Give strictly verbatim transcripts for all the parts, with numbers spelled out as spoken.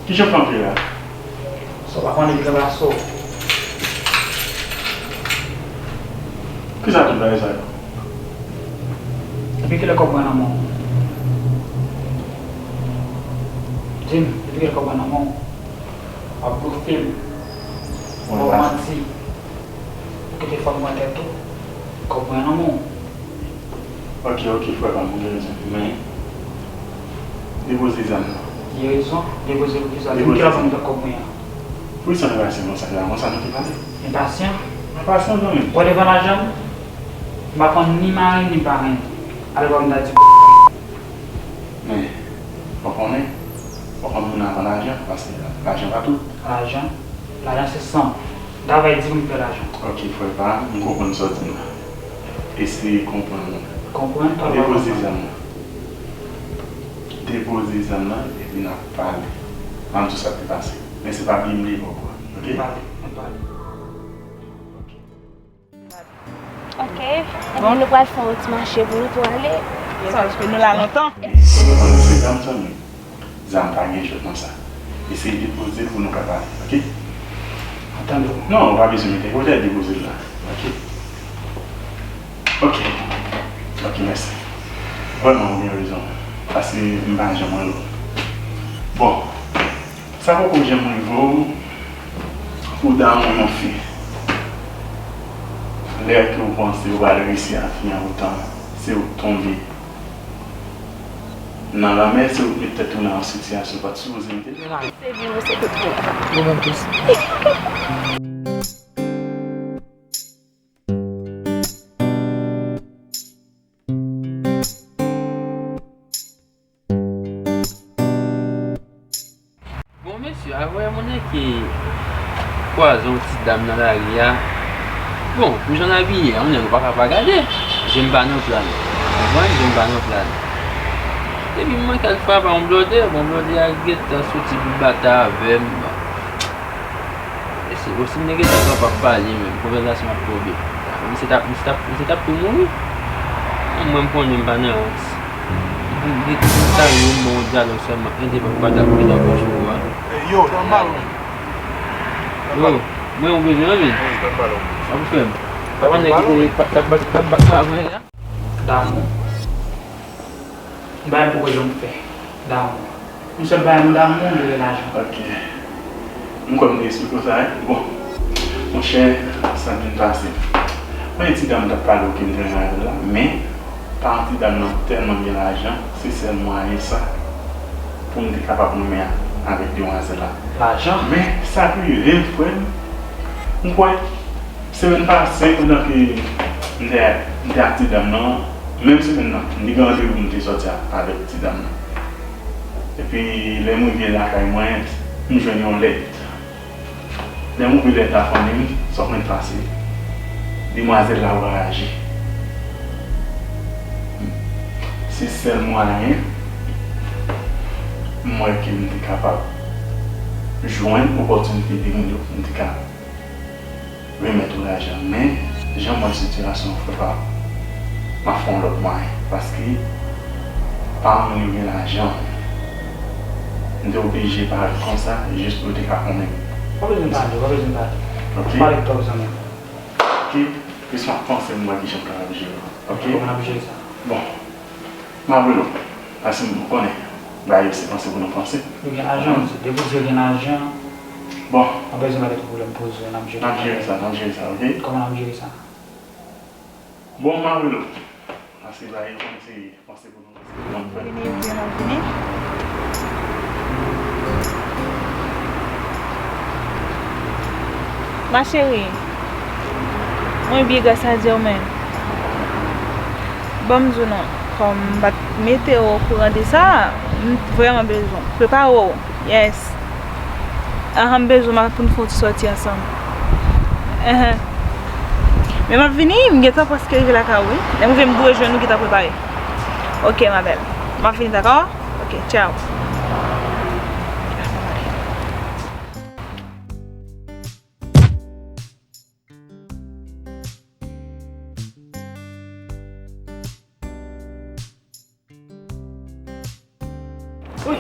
Kijan w fè antre la? Sa w pa konnen ki travay sa w. Kisa tout bagay sa yo? Depi kilè kòb mwen nan men w? Di m, depi kilè kòb mwen nan men w? W ap blofe m. Bon, w ap manti. Ou kite fanm pran tèt ou. Kòb mwen nan men w. Ok, ok, frè pa m, ou gen rezon. Men, depoze zam nan. Gen rezon? Depoze pou kisa? Depi kilè w ap ban m kòb mwen an? Poukisa w enpasyan konsa la? Konsa nou te pale? Enpasyan? Enpasyan zanmi m. Wè devan lajan m, m pa konn ni mari ni parenn. Alò pa m ta di. Men, ou konnen, ou konn moun avan lajan, paske lajan pa tout. Lajan? Lajan se san. Travay di pou m fè lajan. Ok, frè pa m, m konprann sa w di m la. Eseye konprann mwen. Konprann, pa Depoze konprann. Zam nan. Depoze zam nan, epi n ap pale. M ap di w sa k te pase. Men se pa bliye m leve w pran, ok? Ann pale, ann pale. Ok, ebyen nou pral fè yon ti mache pou nou tou ale. Sa, paske nou la lontan. Se zam, zanmi. Zam pa gen jwèt nan sa. Eseye depoze l pou nou ka pale, ok? Antann ou. Non, ou pa bezwen mete kote depoze l la. Ok. Ok. Ok, mèsi. Vrèman, ou gen rezon. Paske m pa janm wè l. Bon. Sa poko janm rive w pou damou yon fi. Lè ke w panse w pral resi ak fi an, poutan se ou k tonbe nan lanmè, se ou k met tèt ou nan yon sitiyasyon w pa t sipoze mete l. Se vi w, se tout moun. Ou menm tou. Bon, mesye, avè moun ki kwaze yon ti dam nan lari a, bon, pou jan l abiye a, yon nèg ou pa ka pa gade. Je m pa nan pla l. Ou konprann? Je m pa nan pla l. Epi mwen kèk fwa pa yon blòdè, bon, blòdè a gentan soti pou batay avè m. E se osi m te gentan pran pa pale menm, konvèsasyon ap koube. Misye t ap, misye t ap, misye t ap tou mouri. Mwen, m konnen m pa nan rans. Li, li, li ta yo m bon dyalòg sèlman, en de pa ta koule nan bouch ou a. Yo, tann pale. Yo, mwen ou bezwen an men. Wi, tann pale. Sa pou fè m. Sa pa nèg ki te pa, t ap bat, t ap bat mwen avè a. Damou. Yon bagay m poko janm fè. Damou. Yon sèl bagay m damou, m bezwen lajan. Ok. M kwè m te eksplike w sa, wi. Bon. Monchè, sa k vin pase. Mwen, ti dam t ap pale w ke m te renmen avè l la, men paran ti dam nan tèlman gen lajan, se sèl mwayen sa pou m te kapab renmen avèk demwazèl la. Lajan? Men sa k rive, frè m, m kwè, semèn pase, pandan ke m te, m te ak ti dam nan, menm semèn nan, m te gen randevou m te sòti a, avèk ti dam nan. Epi, lè m rive lakay mwen, m jwenn yon lèt. Lè m ouvri lèt la, fanmi m, sa w konn pase? Demwazèl la raje. Se sèl mwayen m wè ke m te kapab jwenn opòtinite de moun yo pou m te ka remèt ou lajan. Men, jan m wè sitiyasyon an, frè pa m, m ap fè yon lòt mwayen. Paske paran m yo gen lajan. M te oblije parèt konsa, jis pou yo te ka konnen m. Pa bezwen pale, pa bezwen pale. Ok. Pale twòp zanmi m. Ok. Plis m ap panse, m wè kijan m kapab jere. Ok. Kòman n ap jere sa? Bon. M ap rele w. Paske m konnen bagay yo se panse pou nou panse. Yo gen lajan, mesye. Depi w di yo gen lajan, bon, pa bezwen pale twòp, pwoblèm poze, n ap jere. N ap jere sa, n ap jere sa, ok? Kòman n ap jere sa? Bon, m ap rele w. Paske bagay yo se panse pou nou panse. Vini, vini, vini. Ma chérie, mwen byen gras a Dye, men ban m di w non, kòm m pa t mete w okouran de sa, m vrèman bezwen w. Prepare w. Yes. Ahan, m bezwen w pou n fè yon ti sòti ansanm. Ahan. Men m ap vini, m gentan prèske rive lakay ou, wi. Lè m rive, m dwe jwenn ou gentan prepare. Ok, ma belle. M ap vini, dakò? Ok, tchao. Wi,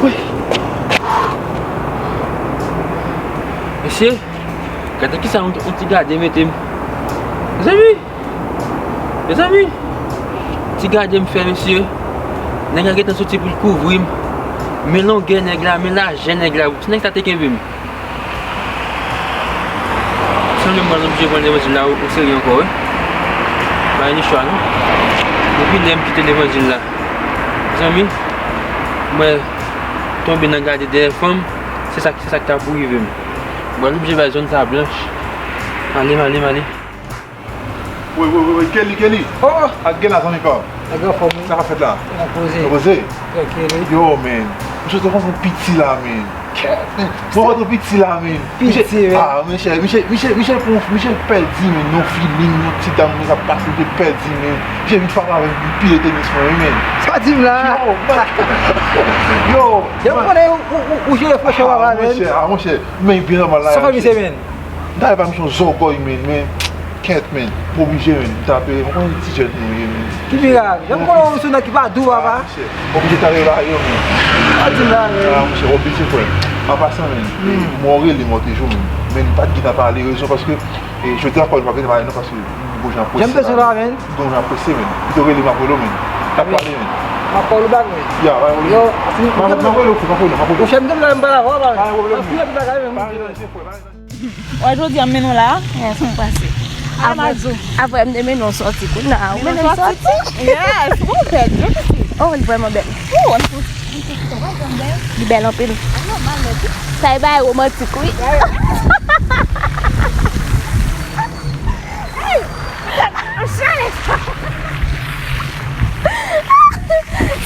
wi. Mesye, gade kisa yon, yon ti gade mete m. Mezanmi! Mezanmi! Ti gade m fè, mesye. Nèg la gentan soti pou l kouvri m. Men longè nèg la, men lajè nèg la. Si nèg sa te kenbe m. Sanble m pral oblije pran levanjil la o, o serye ankò, wi. Pa gen chwa, non. Depi lè m kite levanjil la. Mezanmi, mwen tonbe nan gade dèyè fanm, se sa, se sa k ta pou rive m. Mwen oblije bay zòn sa blanch. Ale, ale, ale. Woy, woy, woy, woy, Kelly, Kelly. Oh! Ak gen la, zanmi pa m. Nèg anfòm, wi. Sa k ap fèt la? Nan poze. Nan poze? Trankil, wi. Yo, man. M sot konn piti la, man. Kèt, man. Mwen konn piti la, man. Piti, wi. Ah, Michel, Michel, Michel, Michel, pon, Michel pèdi, man. Non, feeling, non, ti dam, man, sa pase, Michel pèdi, man. Michel vin frape avè m, pile tenis, man, wi, man. Sa di m la? Yo, man. Yo, yo, man. Konnen ou, ou, ou, ou jere frechè w la, man. Ah, monchè, ah, monchè. Men byen nòmal la. Sa fè misye, man? M ta pa misyon zògòy, men, men, kèt, men, m oblije, men, m tape, m konn ti jèt nou ye, men. Ki pi rav? Jan m konnen yon misyon nan ki pa dou, papa. Misye, oblije tape la, yo, men. Pa di m la, men. Ah, misye, oblije, frè. An pasan, men, mwen rele mwen te jou, men, men, m pa t gentan pale, rezon, paske, e, jodi a, kòm m pa gentan pale, non, paske, m gon jan prese la. Jan m te sou la, men. M gon jan prese, men. Pito rele m ap rele w, men. N ap pale, men. M ap pale w bak, men. Ya, pa gen pwoblèm. Yo, m ap rele w, m ap rele w, m ap rele w. Pwochèn, m te la, m pale avè w, pa gen pwoblèm. M ap file tout bagay, men. Pa gen pwoblèm, frè, pa gen pwoblèm. Wè, jodi a m mennen w la. Yes, ou pase. Apre, apre m te mennen w sòti, kounye a ou mennen m sòti. Yes, ou bèl, bèl pitit. Oh, li vrèman bèl. Oh, li bèl anpil. Sa e bay romantik, wi.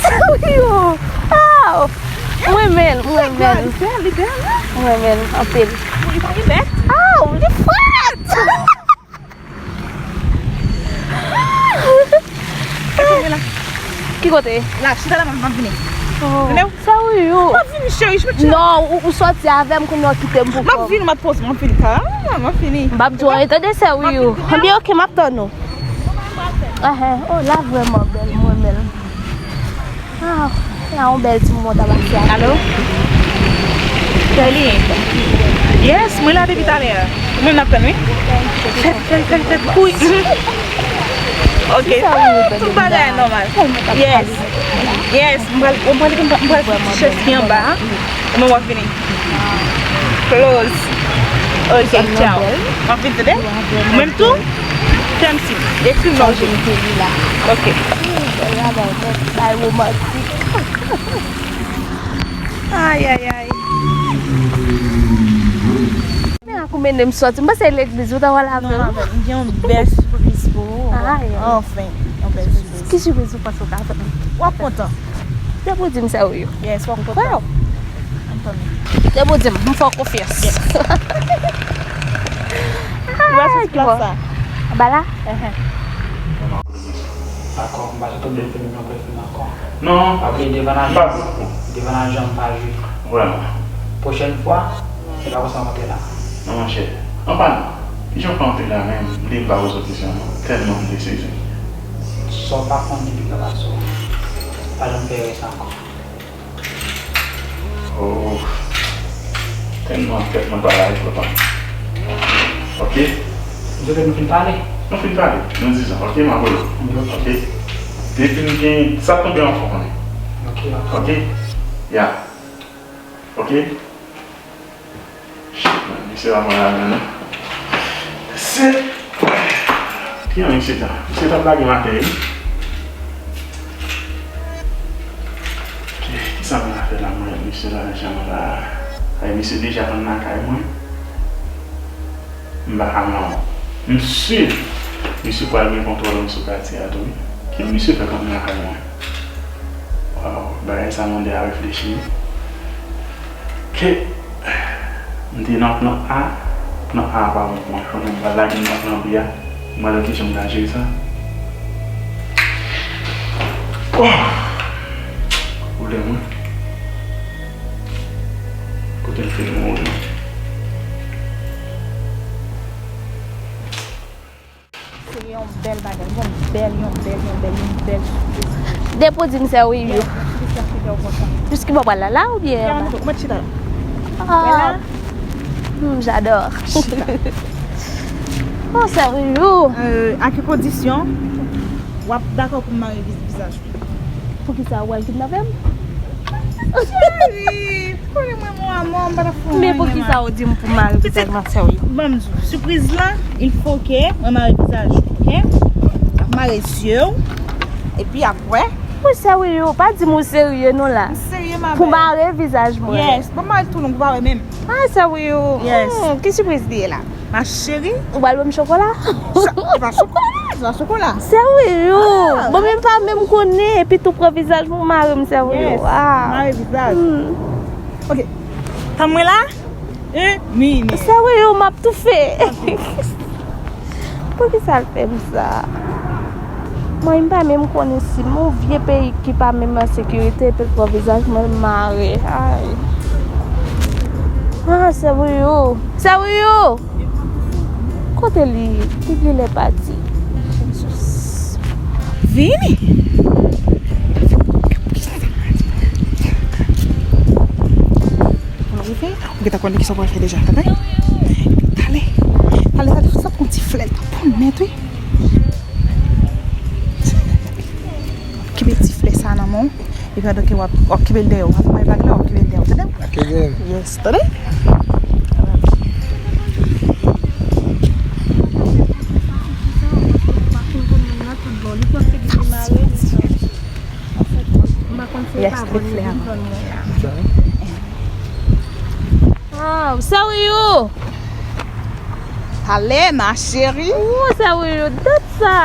Sa wi yo. Aw. Mwen renmen l, mwen renmen l. Li bèl, li bèl, li bèl. Mwen renmen l anpil. Li, li bèl. Aw, li frèt. Ki kote? La, chita la, m ap vini. Oh. Sa wi yo. M ap vini, cheri, chita. Non, ou, ou sòti avè m, kounye a w kite m pou kò m. M ap vini, m ap poze, m ap vini. Ah, m ap vini. M p ap di w anyen, tande, sè wi yo. Ebyen, oke, m ap tann ou. Ahan, oh, la vrèman bèl, mwen renmen l. Ah, la yon bèl ti moman ta pase a. Alo? Kelly? Yes, mwen la depi talè a. Ou menm n ap tann, wi. Fèt, fèt, fèt, fèt, kouri. Mhm. Ok. Tout bagay nòmal. Yes. Yes, mwen pral, mwen pral, mwen pral chèche ki anba a. Mwen w ap vini. Close. Ok, tchao. M ap vin tande. Ou menm tou? Fè m siy. Ekri m nan. Ok. Bèl bagay, bèl bagay romantik. Ay, ay, ay. Men ak ou mennen m sòti. M panse legliz ou ta pral avè m. Non, m gen yon bèl sipriz pou ou. Ay, ay. Anfen, yon bèl sipriz. Ki sipriz ou panse ou ka fè m? W ap kontan. Depi w di m sa wi. Yes, w ap kontan. Depi w di m, m fè w konfyans. Yes. Ou wè sou plas sa? Anba la? Ehe. Dakò, m pa sot oblije fè m yon bèl fim ankò. Non. Paske devan lajan, devan lajan m pa jwe. Vrèman. Pwochèn fwa, se pa konsa m ap fè la. Non, monchè. Anpa non. Kijan w fè antre la menm? M te vle pa poze w kesyon non. Tèlman m te sezi. Sa w pa konnen pi ka pase w. Pa janm fè erè sa ankò. Oh. Tèlman tèt mwen pa la, papa. Ok. M swete nou fin pale. Nou fin pale. Nou dizon, ok, m ap rele w. Ok. Depi m gen sa tonbe anfò konnen. Ok, ok. Ok? Ya. Ok? Shit, man. Misye pa pran lajan non. Shit. Ki jan misye ta? Misye t ap lage m atè wi. Ki, kisa m ka fè la mwen, misye lajan la? Ay, misye deja konn lakay mwen. M pa ka non. M si misye pral gen kontwòl sou katye a tou wi. Ki misye fè konn lakay mwen? Waw, bagay sa mande a reflechi wi. Ke m te nan plan A, plan A a pa bon pou mwen. Konnen m pral lage m nan plan B a, m pral wè kijan m ka jere sa. Oh! Pwoblèm wi. Kote l fin mouri? Se yon bèl bagay, yon bèl, yon bèl, yon bèl, yon bèl sipriz. Depi w di m se wi, wi. Yes, yon sipriz ki fè w kontan. Piske mwen pral la, la oubyen anba? Mwen chita la. Ah. Wè la. Hmm, j'adore. Chita. Oh, sérieux? Euh, a ki kondisyon w ap dakò pou m mare viz- vizaj ou? Poukisa ou pral kidnape m? Cheri, ou konnen mwen, mon amour, m pa t ap fè w anyen. Men poukisa ou di m pou m mare vizaj mwen, sérieux? Ban m di w, sipriz lan, il faut que mwen mare vizaj ou, oke? M ap mare zye w, epi apre. Ou serye? Pa di m ou serye non la. M serye, ma belle. Pou mare vizaj mwen. Yes, ban m mare tou long, ou pa wè menm. Ah, serye? Yes. Hmm, ki sipriz li ye la? Ma chérie. Ou pral ban m chokola? Sa, se pa chokola, se pa chokola. Serye? Ah, bon, men m pa menm konnen, epi tou pran vizaj mwen mare m, serye? Yes, ah, mare vizaj. Hmm. Ok. Tann mwen la? Yon minit. Serye, m ap toufe. Ok. Poukisa l fè m sa? Mwen, m pa menm konnen si m yon vye peyi ki pa menm an sekirite, epi l pran vizaj mwen, l mare. Ay. Ah, sérieux? Sérieux? Kote li? Li, li lè pati. Jezi. Vini. Kounye w rive, ou gentan konnen kisa w pral fè deja, tande? Talè, talè, talè, fò sa pran ti flè, l ta bon nèt, wi. Kenbe ti flè sa nan men w, epi pandan ke w ap, w ap kenbe l dèyè w, w ap bay vag la, w ap kenbe l dèyè w, tande? Ok, babe. Yes, tande? Yes, li flè avan. Wow, sérieux? Talè, ma chérie. Oh, sérieux, dat sa.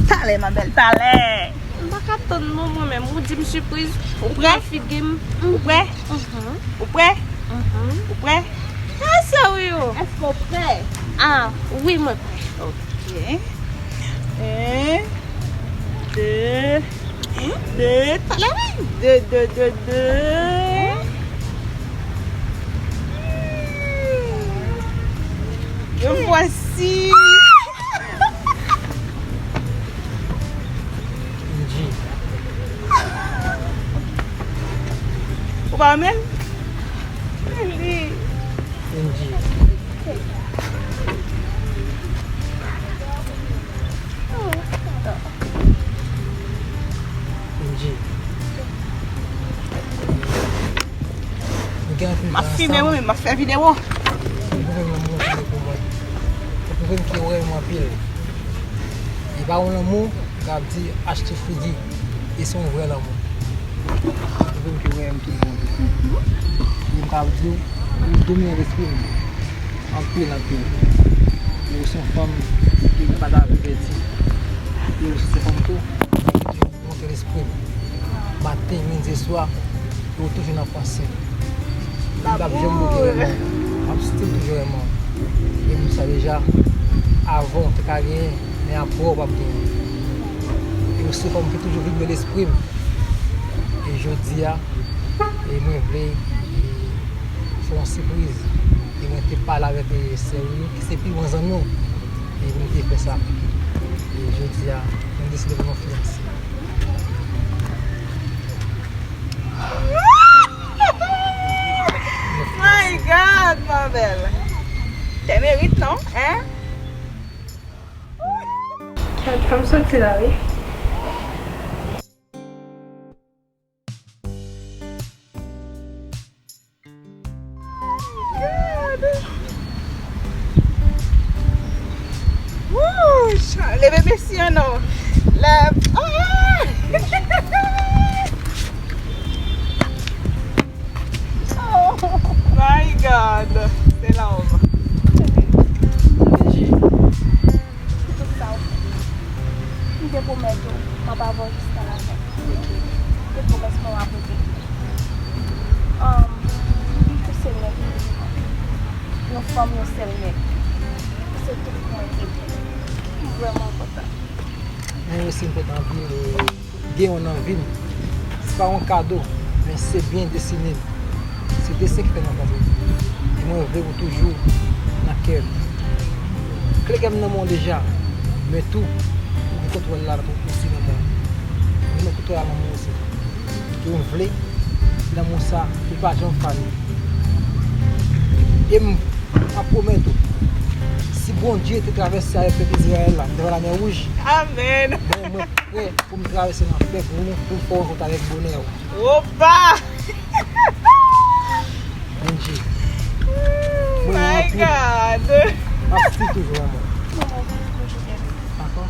Talè, ma belle, talè. M pa ka tann non, mwen menm. Ou di m sipriz, ou prè? Ou figi m. Ou prè? Mhm. Ou prè? Mhm. Ou prè? Ah, sérieux? Èske w prè? Ah, wi, mwen prè. Ok. Un, deux, deux, talè, wi. Deux, deux, deux, deux. Me voici. N G. Ou pa renmen l? Li. N G. N G. M gen anpil tan ansanm. M ap filme, wi, men m ap fè videyo. Ou pwouve m lanmou anpil pou mwen. Ou pwouve m ke w renmen mwen anpil. E pa yon lanmou, m ka di achte figi. E se yon vrè lanmou. Ou pwouve m ke w renmen m tout bon. E m ka di w, ou domine lespri m. Anpil, anpil. E ou se yon fanm ke m pa ta vle pèdi. E ou se fanm tou. Monte lespri m. Maten, midi, swa, e ou toujou nan panse m. M p ap janm bouke renmen w. M ap still toujou renmen w. E m sa deja, avan w te ka genyen, men apre w p ap genyen. E ou se fanm ki toujou vibre lespri m. E jodi a, e mwen vle, e, fè yon sipriz. E mwen te pale avèk, e, sè Wini, ki se pi bon zanmi w. E nou te fè sa. E jodi a, nou deside pou nou fiyanse. My God, ma belle. Te merit non, hein? Fè m soti la, wi. Wouch! Leve mesye an non. Lève. Ah! Oh my God! Se love. Tout sa w fè. M te pwomèt ou, m ap avè w jiska lafen. Se pwomès mwen w ap rete. Anm, ou se nèg m bezwen. Yon fanm, yon sèl nèg. Ou se tout mwen, baby. M vrèman kontan. Mwen osi m kontan anpil, e, gen w nan vi m. Se pa yon kado, men se byen desine m. Se desen ki fè n rankontre. E mwen vle pou toujou nan kè m. Kle kè m nan men w deja, men tou, ou gen kontwòl la osi nan men w. Ou gen kontwòl la nan men w osi. E m vle lanmou sa, li pa janm fane. E m M ap pwomèt ou, si Bondye te travèse avèk pèp Izrayèl la, m te wè Lamè Wouj. Amèn. Mwen, mwen prè pou m travèse nan pèp ou, pou m fè w rankontre avèk bonè ou. Opa! Bondye. Mwen, mwen, God. M ap swiv toujou, amò. Dakò?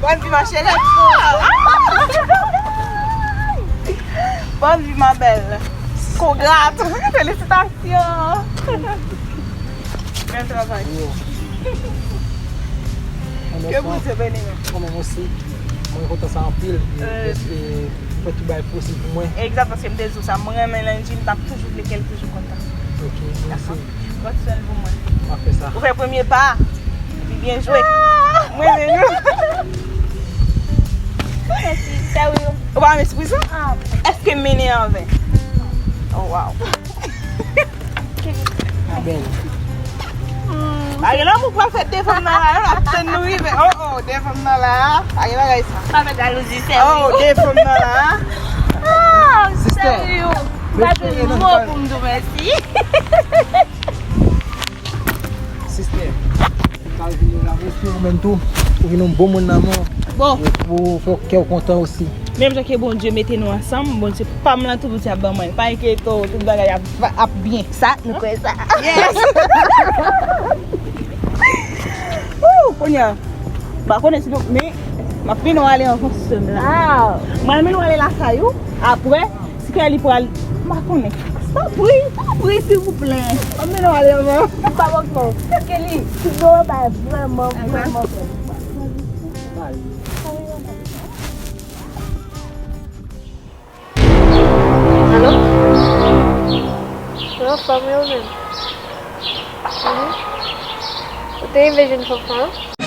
Bonne vie, ma chérie. Bonne vie, ma belle. Congrats. Félicitations. Bel travay. Ke Bondye beni nou. Mwen menm osi, mwen kontan sa anpil. E, e, ou fè tout bagay posib pou mwen. Egzat, paske m te di w sa, mwen renmen Landji, m t ap toujou vle ke l toujou kontan. Ok, mèsi. Dakò? Gòt sèl pou mwen. M ap fè sa. Ou fè premye pa a. Epi byen jwe. Mwen renmen nou. Mèsi, sèryè. Ou pa renmen sipriz lan? Ah. Èske m mennen anvè? Oh, wow. Bèl. Pa gen lanmou pral fèt de fanm nan la, yo, n ap tann nou rive. Oh, oh, de fanm nan la. Pa gen bagay sa. Pa fè jalouzi, sè. Oh, de fanm nan la. Ah, sèryè. M pa jwenn mo pou m di w mèsi. Sistè. Ou ka vin la, mwen espere ou menm tou, ou vin yon bon moun nan men. Bon. Pou fè kè w kontan osi. Menm jan ke Bondye mete nou ansanm, Bondye pa m lan tou piti ap ban mwen. Pa enkyete w, tout bagay ap, ap byen. Sa, nou kwè sa. Yes! Woo, kounye a. M pa konnen si nou, men, m ap mennen w ale avan sè m la. Ah. Mwen al mennen w ale lakay ou, apre, si Kelly pral, m pa konnen. Tanpri, tanpri, silvouplè. Ann mennen w ale avan. M pa bòs non. Kelly, ti do bay vrèman, vrèman fè. Alo? Wi, anfòm wi, ou menm? Mhm. Ou te rive jwenn Fanfan?